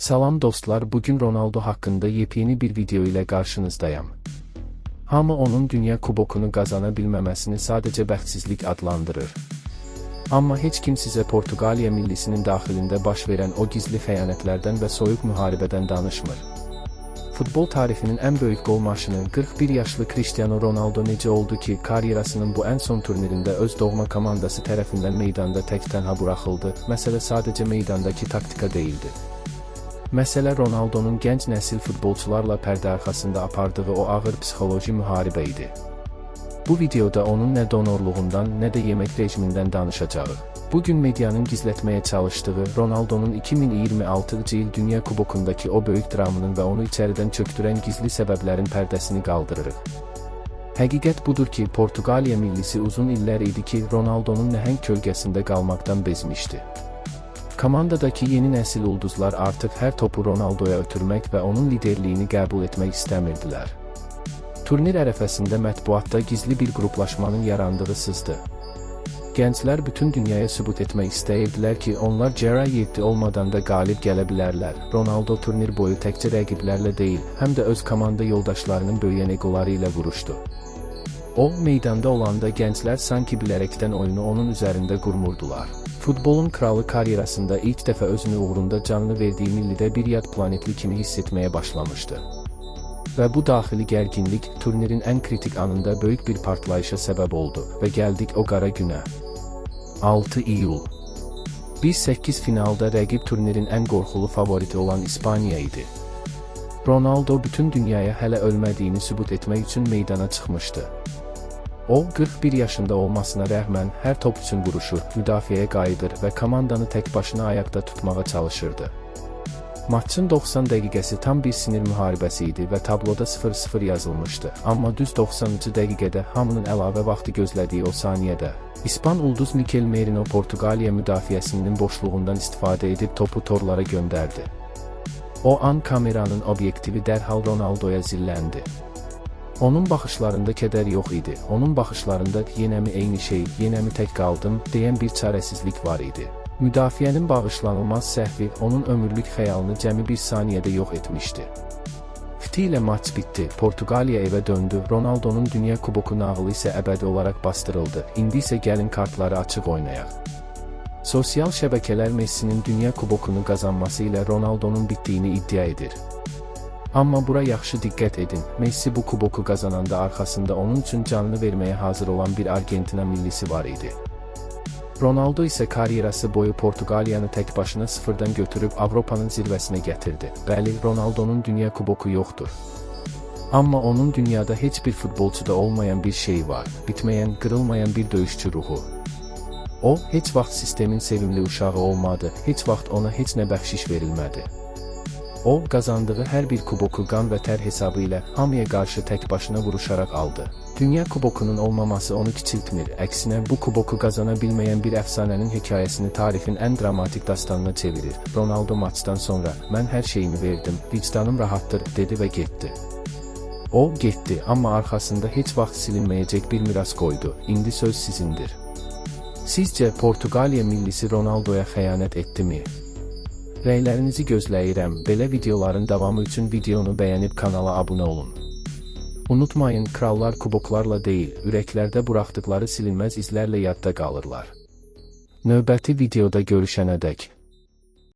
Salam dostlar, bugün Ronaldo hakkında yepyeni bir video ile karşınızdayım. Hamı onun Dünya Kubokunu qazana bilməməsini sadəcə bəxtsizlik adlandırır. Amma heç kim sizə Portuqaliya millisinin daxilində baş verən o gizli xəyanətlərdən və soyuq müharibədən danışmır. Futbol tarixinin ən böyük qol maşını 41 yaşlı Cristiano Ronaldo necə oldu ki, karyerasının bu ən son turnirində öz doğma komandası tərəfindən meydanda tək tənha buraxıldı? Məsələ sadəcə meydandakı taktika deyildi. Məsələ Ronaldo'nun gənc nəsil futbolçularla pərdə arxasında apardığı o ağır psixoloji müharibə idi. Bu videoda onun nə donorluğundan, nə də yemək rejimindən danışacağıq. Bugün medianın gizlətməyə çalışdığı Ronaldo'nun 2026-cı il Dünya Kubokundakı o böyük dramının və onu içəridən çöktürən gizli səbəblərin pərdəsini qaldırırıq. Həqiqət budur ki, Portuqaliya millisi uzun illər idi ki, Ronaldo'nun nəhəng kölgəsində qalmaqdan bezmişdi. Komandadakı yeni nəsil ulduzlar artıq hər topu Ronaldo'ya ötürmək və onun liderliyini qəbul etmək istəmirdilər. Turnir ərəfəsində mətbuatda gizli bir qruplaşmanın yarandığı sızdı. Gənclər bütün dünyaya sübut etmək istəyirdilər ki, onlar CR7 olmadan da qalib gələ bilərlər. Ronaldo turnir boyu təkcə rəqiblərlə deyil, həm də öz komanda yoldaşlarının böyüyən egoları ilə vuruşdu. O, meydanda olanda gənclər sanki bilərəkdən oyunu onun üzərində qurmurdular. Futbolun kralı karyerasında ilk dəfə özünü uğrunda canını verdiyi millidə bir yad planetli kimi hiss etməyə başlamışdı. Və bu daxili gərginlik turnirin ən kritik anında böyük bir partlayışa səbəb oldu və gəldik o qara günə. 6 iyul. 1-8 finalda rəqib turnirin ən qorxulu favoriti olan İspaniya idi. Ronaldo bütün dünyaya hələ ölmədiyini sübut etmək üçün meydana çıxmışdı. O, 41 yaşında olmasına rəğmən hər top üçün vuruşur, müdafiəyə qayıdır və komandanı tək başına ayaqda tutmağa çalışırdı. Maçın 90 dəqiqəsi tam bir sinir müharibəsi idi və tabloda 0-0 yazılmışdı. Amma düz 90-cı dəqiqədə hamının əlavə vaxtı gözlədiyi o saniyədə, İspan ulduz Mikel Merino Portuqaliya müdafiəsinin boşluğundan istifadə edib topu torlara göndərdi. O an kameranın obyektivi dərhal Ronaldoya zilləndi. Onun baxışlarında kədər yox idi. Onun baxışlarında yenəmi eyni şey, yenəmi tək qaldım deyən bir çarəsizlik var idi. Müdafiənin bağışlanılmaz səhvi onun ömürlük xəyalını cəmi bir saniyədə yox etmişdi. Fiti ilə maç bitdi, Portuqaliya evə döndü, Ronaldo'nun Dünya Kuboku nağılı isə əbədi olaraq bastırıldı. İndi isə gəlin kartları açıq oynayaq. Sosial şəbəkələr Messinin Dünya Kubokunu qazanması ilə Ronaldo'nun bitdiyini iddia edir. Amma bura yaxşı diqqət edin, Messi bu kuboku qazananda arxasında onun üçün canını verməyə hazır olan bir Argentina millisi var idi. Ronaldo isə karyerası boyu Portuqaliyanı tək başına sıfırdan götürüb Avropanın zirvəsinə gətirdi. Bəli, Ronaldo'nun Dünya Kuboku yoxdur. Amma onun dünyada heç bir futbolçuda olmayan bir şey var, bitməyən, qırılmayan bir döyüşçü ruhu. O, heç vaxt sistemin sevimli uşağı olmadı, heç vaxt ona heç nə bəxşiş verilmədi. O, qazandığı hər bir kuboku qan və tər hesabı ilə hamıya qarşı tək başına vuruşaraq aldı. Dünya Kubokunun olmaması onu kiçiltmir, əksinə bu kuboku qazana bilməyən bir əfsanənin hekayəsini tarixin ən dramatik dastanına çevirir. Ronaldo maçdan sonra, mən hər şeyimi verdim, vicdanım rahatdır, dedi və getdi. O, getdi, amma arxasında heç vaxt silinməyəcək bir miras qoydu. İndi söz sizindir. Sizcə Portuqaliya millisi Ronaldoya xəyanət etdimi? Rəylərinizi gözləyirəm. Belə videoların davamı üçün videonu bəyənib kanala abunə olun. Unutmayın, krallar kuboklarla deyil, ürəklərdə buraxdıqları silinməz izlərlə yadda qalırlar. Növbəti videoda görüşənədək.